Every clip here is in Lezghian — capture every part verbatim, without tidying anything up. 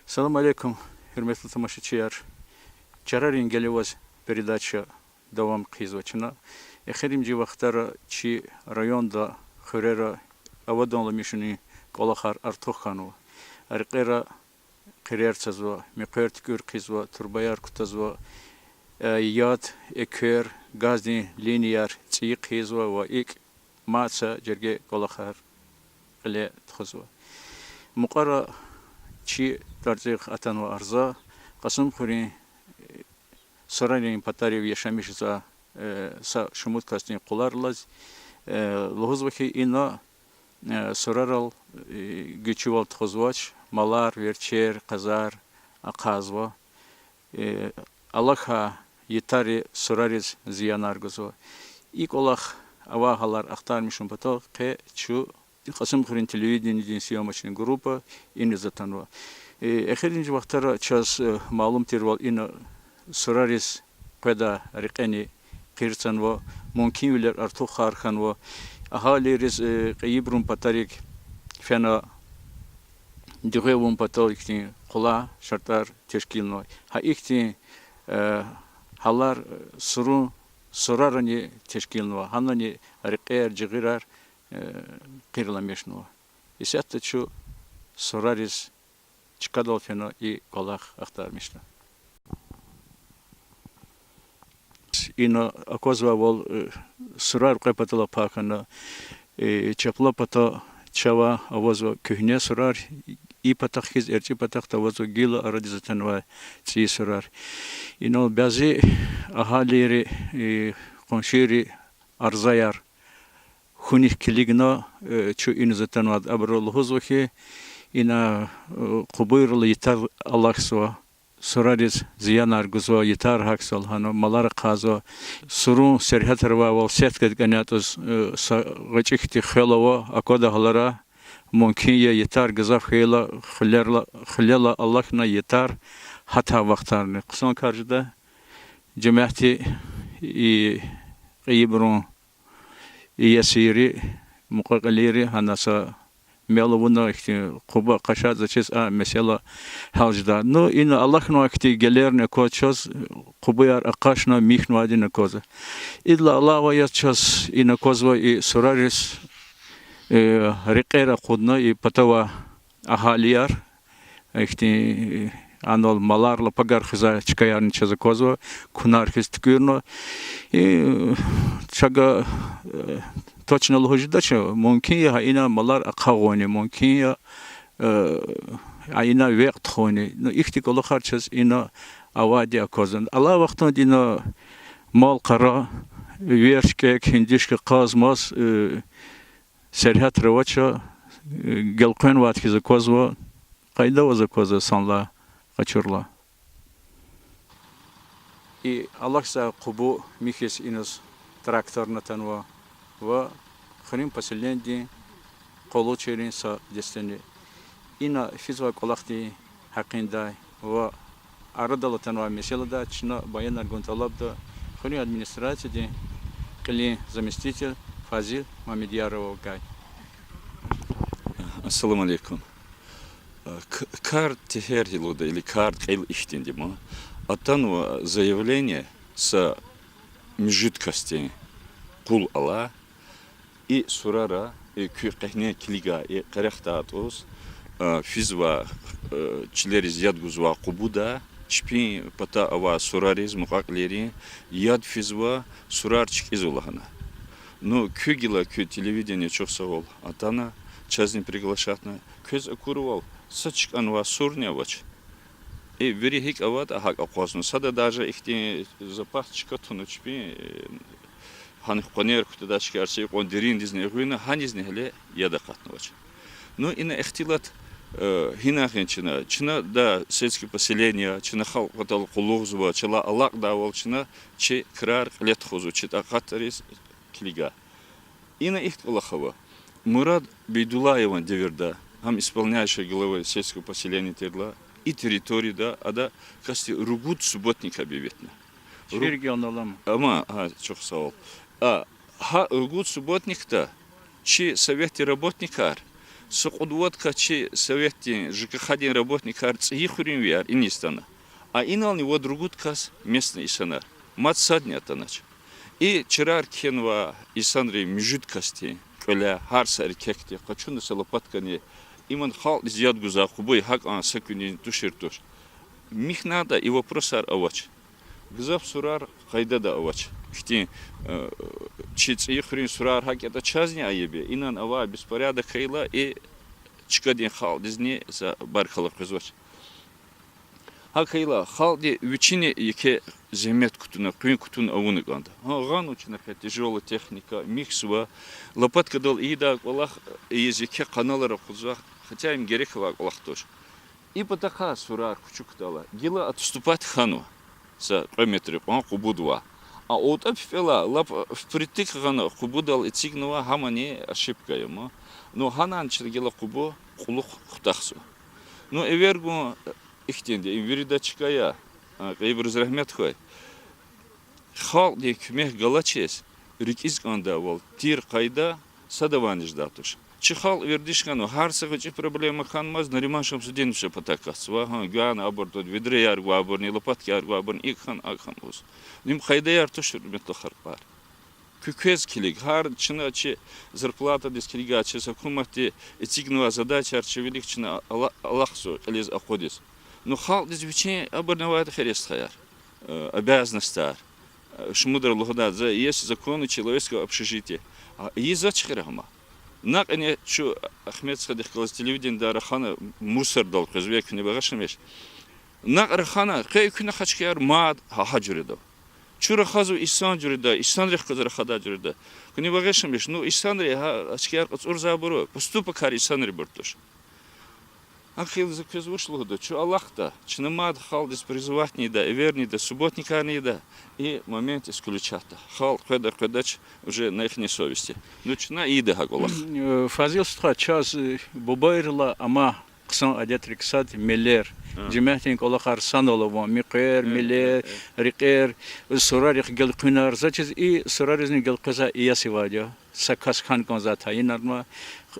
Салам алейкум, гьуьрметлу тамашачияр! Чарарин геле аваз передача давам хъийизва чна. Эхиримжи вахтара чи районда, хуьрера авадан аламишунин кӀвалахар артух хьанва. Рекьера хъирер цазва, муькъвер туькӀуьр хъийизва, турбаяр кутазва, э, яд, эквер, газдин линияр цӀийи хъийизва ва икӀ маса жерге кӀвалахар кьиле тухузва. Мукьвара чи тӀварцӀихъ атанва арза Кьасумхуьруьн, э, сурарин патарив яшамиш жезвай, э, са шумуд касдин къулар алаз, э, лугьузва хьи, ина, э, сурарал, э, гуьчивал тухузвач, малар, верчер, къазар ахъайзава. Э, алахьай йитари сурариз зиянар гузва. И кӀвалах, авай гьалар ахтармишун патал къе чун Кьасумхуьруьн телевиденидин съёмочный группа иниз атанва. Э, эхиримжи вахтара чаз, э, малум тирвал, ина сурариз къведай рекьени хъирцанва, мумкинвилер артухар хьанва. Агьалийриз, э, кьейибурун патарив фена дуьгъри авун патал ихьтин къулай шартӀар тешкилнава. Гьа ихьтин, э, гьалар, э, сурун, сурарани тешкилнава, гьанани рекьер, жигъирар, э, хъирламишнава. Исятда чун сурариз чкадал фена и кӀвалах ахтармишна. Ина аквазвайвал, э, сурар кьве патал пай хьана, э, чапла пата чавай авазва куьгьне сурар, и патахъ хьиз эрчӀи патахъда авазва гила арадиз атанвай цӀийи сурар. Инал бязи агьалийри, э, къуншийри арзаяр хьунихъ килигна, э, чун иниз атанвайди абуру лугьузва хьи, ина, э, къубуйрал йитар алахьзава, сурариз зиянар гузва, йитар гьахьзава лагьана, малар ахъайзава. Сурун сергьятра авайвал сеткадик кӀанятӀуз, э, са гъвечӀи хьтин хвел ава, аквада гьалара, мумкин я йитар гзаф хьайила, хилерла, хилела алахьна йитар гьатай вахтарни хъсан кар жеда. Жемятди, и кьейибурун иесийри, мукьва-кьилийри гьана са мел авуна, ихьтин къубу къашазачиз а месэла гьял жеда. Ну, ина алахьнавай хьтин гелерни акваз чаз, къубуяр ахъашна михьнавайдини аквазва. Идалай алава яз чаз ина аквазва и сурариз, э, рекьер акъудна и патавай агьалияр, ихьтин, э, анал маларла пагар хуьзвай чкаярни чаз аквазва, кунар хьиз туькӀуьрна. И, э, чага, э, точно лугьуз жедач, мумкин я гьа ина малар ахъагъунни, мумкин я, э, гьа ина векь тухунни. Ну, ихьтин кӀвалахар чаз ина авайди аквазва. Алай вахтунда ина мал-къара, верч, кӀек, гьиндишка, къаз-маз, э, сергьятра авача, э, гелкъвенвайди хьиз аквазва, къайда аваз аквазва санлай къачурла. И алахьзавай къубу михьиз иниз тракторни атанва ва хуьруьн поселенидин къуллугъчийрин са дестени. Ина физвай кӀвалахдин гьакъиндай ва арадал атанвай месэладай чна баянар гун тӀалабда хуьруьн администрациядин кьилин заместитель Фазил Мамедъяровавай. Ассаламу алейкум. К-, кард тегьер гьи лугьуда или кард кьил ихьтинди ма. Атанва заявление са муьжуьд касдин къул ала, и сурара, и куь къегьне килигай и къерехдайтӀуз, а, физва, а, чилериз яд гузва къубуда, чпин пата авай сурариз, мукьва-кьилийрин яд физва, сурар чкӀизва лагьана. Ну, куь гила, куь телевидение, чухсагъул, атана, чазни приглашатьна, квез акурвал, са чкӀанвай сурни авач. И вири гьикӀ аватӀа, гьакӀ акъвазна. Сада даже ихьтин запас чка туна чпин, э, гьанихъ къванер кутадай чкаяр са икьван дериндизни эгъуьнна, гьанизни гьеле яд акъатнавач. Ну, ина ихтилат, э, гьинай гъин чна. Чна, да, сельский поселение, чна халкь патал къуллугъзава, чалай алакьдайвал чна чи крар кьиле тухузва, чи такьатриз килигай. Ина ихьтин кӀвалах ава. Мурад Бейдуллаеван девирда, гьам исполняющий главы сельского поселения тирла, и территорияда ада касди ругуд субботник объявитьна. Ру-, Чиргел налам. Ама, гьа, чухсагъул. А, гьа ругуд субботникда чи советдин работникар Са кьуд-вад кас чи советдин, ЖКХ-дин работникар, ЦӀийи хуьруьнвияр иниз атана. А инални вад-ругуд кас местный инсанар. Мад садни атанач. И чирар кхьенвай инсанрин муьжуьд касдин кӀваляй, гьар са эркекди къачуна са лопаткани, иман халкьдиз яд гузвай къубуй гьакӀан са куьнизни тушир туш. МихьнатӀа и вопросар авач. Гзаф сурар къайдада авач. Хьтин, э, чи ЦӀийи хуьруьн сурар гьакӀ ятӀа чазни айиб я, инал авай беспорядок хьайила и чкадин халкьдизни са баркалла къвезвач. ГьакӀ хьайила халкьди вичини еке зегьмет кутуна, къуьн кутуна авуна кӀанда. Гьа, гъанва чна къе тяжёлая техника, михьзава, лопаткадал ийидай кӀвалах ийиз еке къаналар акъудзава, хотя им герек авай кӀвалах туш. И патахъай сурар кучукдайла, гила отступать хьанва са кьве метр кьван къубудивай. А отӀа пипӀелай лап впритык гъана къубудал эцигнавай, гьамани ошибка я ман. Ну, гьанани чна гила къубу кьулухъ хутахзава. Ну, эвер гун ихьтинди, им вирида чка я, а, кьейибуруз рагьмет хьуй. Халкьдин куьмек галачиз, рикӀиз кӀандайвал, тир къайда садавайни жедай туш. Чи халкь вердиш хьанва, гьар са гъвечӀи проблема хьанмаз Нариман Шамсудиновича патав катзава, гьа, гвана абур тӀуд ведраяр гвайбурни, лопаткаяр гвайбурни, икӀ хьана, акӀ хьана лугьуз. Им къайдаяр туш, гьуьрметлу халкьар. Куь квез килиг, гьар чна чи зарплатадиз килигайла, чи гьукуматди эцигнавай задачаяр чи вилик чна ала-, алахъзава кьилиз акъудиз. Ну, халкьдиз вичин абурни авайди хьи, стхаяр, э, обязанностяр. Э, шумудра лугьудай, за, есть закон человеческого общежития. А, ийизвач хьи гьам. Накьни чун Ахмед стхадихъ галаз телевидениедай рахана, мусордал къвезвай, куьне багъишламиш. Накь рахана, къе куьне гьа чкаяр мад гьа, гьа жуьреда. Чун рахазва инсан жуьреда, инсанрихъ галаз рахадай жуьреда. Куьне багъишламиш, ну, инсанри гьа, гьа чкаяр кьацӀурзавайбуру, поступокар инсанрибур туш. Гьа хьайила за квез вуч лугьуда, чун алахъда, чна мад халкьдиз призыватьни ийида, эверни ийида, субботникарни ийида, и момент исключатьда. Халкь къведа, къведач, уже на ихней совести. Ну, чна ийида гьа кӀвалах. Э, Фазил стха, чаз, э, бубайрилай ама хъсан адетрик сад мелер, жемятдин кӀвалахар санал авун, муькъвер, мелер, рекьер, сурарихъ гелкъуьнар, заз чиз и сураризни гелкъвезвай иесивайди я. Са кас хьана кӀанзавай тайинарнава.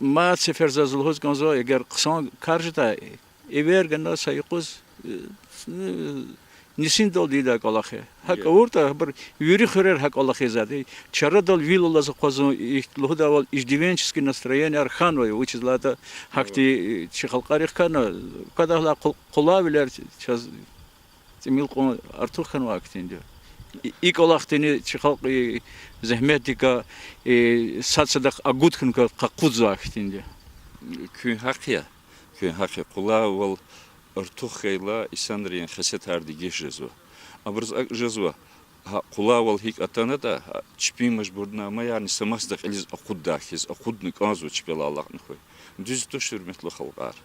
Мад сефер заз лугьуз кӀанзава, эгер хъсан кар жедай, эвер гана са юкъуз, э, нисиндалди ийидай кӀвалах я. ГьакӀ авуртӀа, абур вири хуьрер гьа кӀвалах ийизвайди. Чарадал вил алаз акъвазун, и лугьудайвал, иждивенческий настроенияяр хьанвай, вучиз лагьайтӀа гьахьтин, э, чи халкьарихъ хьана, квадагьлай къул-, къулайвилер чаз тӀимил кьун артух хьанвай хьтинди я. И, и кӀвалахдини чи халкь, и, зегьметдикай, и, сад садахъ агуд хьана къа-, къакъудзавай хьтинди я. Куьн гьахъ я, куьн гьахъ я, къулайвал артух хьайила, инсанрин хесетар дегиш жезва. Абуруз акӀ жезва, гьа къулайвал гьикӀ атанатӀа, гьа чпин мажбурнамаярни са масада кьилиз акъуддай хьиз, акъудна кӀанзава чпелай алакьна хьуй. Дуьз туш, гьуьрметлу халкьар.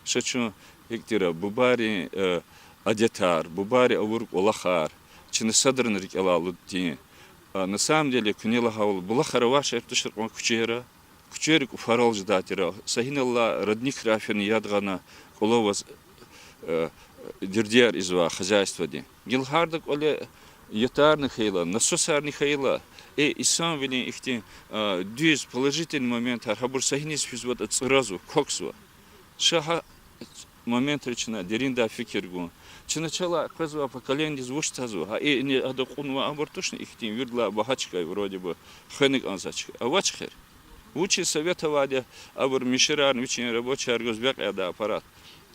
Ша чун гьикӀ тир, бубайрин, э, адетар, бубайри авур кӀвалахар чна садрани рикӀелай алудин. А, на самом деле, куьне лагьайвал, булахар авачир тушир кьван куьчейра, куьчейри кӀуфарал жедай тир. Са гьиналлай родникрай фена яд гъана кӀвале аваз, э, дердияр ийизвай хозяйстводин. Гила гьарда кӀвале ятарни хьайила, насосарни хьайила, э, инсанвилин ихьтин, э, дуьз, положительный моментар, гьабур са гьиниз физватӀа цӀразва, квахьзава. Ша гьа моментра чна дериндай фикир гун. Чна чалай къвезвай поколениедиз вуч тазва? Гьа и, ина ада кьунвай абур тушни ихьтин виридалай багьа чка, вроде бы, хвена кӀанзавай чка. Авач хьи. Вучиз совет авайди, абур мишарарни вичин рабочияр гваз векь ядай аппарат.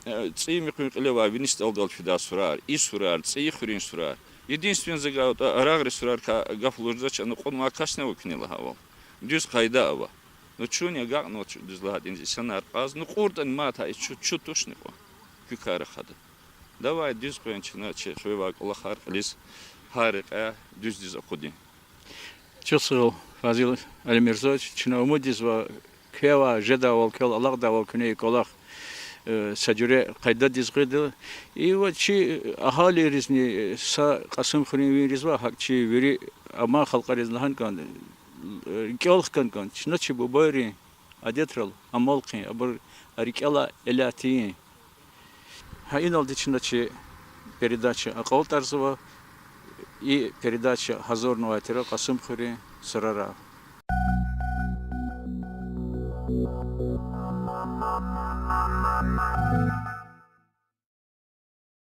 Э, ЦӀийи Муькъуьн кьиле авай Вини СтӀалдал фидай сурар, и сурар, ЦӀийи хуьруьн сурар. Единственный, за гайитӀа, Арагъри сурарикай гаф лугьузвач, ана кьунвай касни ава, куьне лагьайвал. Дуьз къайда ава. Ну, чунни агакьнава, чун дуьз лагьайтӀани, инсанар кьаз. Ну, кьуртӀани мад гьа и чу, чу тушни кьван. Куь кар рахада. Давай дуьз къвен чна чи хиве авай кӀвалахар кьилиз, гьар рекьяй дуьздиз акъудин. Чухсагъул, Фазил Алимирзоевич, чна умуд ийизва, квевай, жедайвал квел алакьдайвал куьне и кӀвалах, э, са жуьре къайдадиз гъида. И ва чи, э, агьалийризни, э, са Кьасумхуьруьнвийризва, гьакӀ чи вири амай халкьариз лагьана кӀан, э, рикӀел хкана кӀан, чна чи бубайрин адетрал амал хъийин, абур рикӀелай элятин. Гьа иналди чна чи передача акьалтӀарзава, и передача гьазурнавай тир Кьасумхуьруьн сурарай.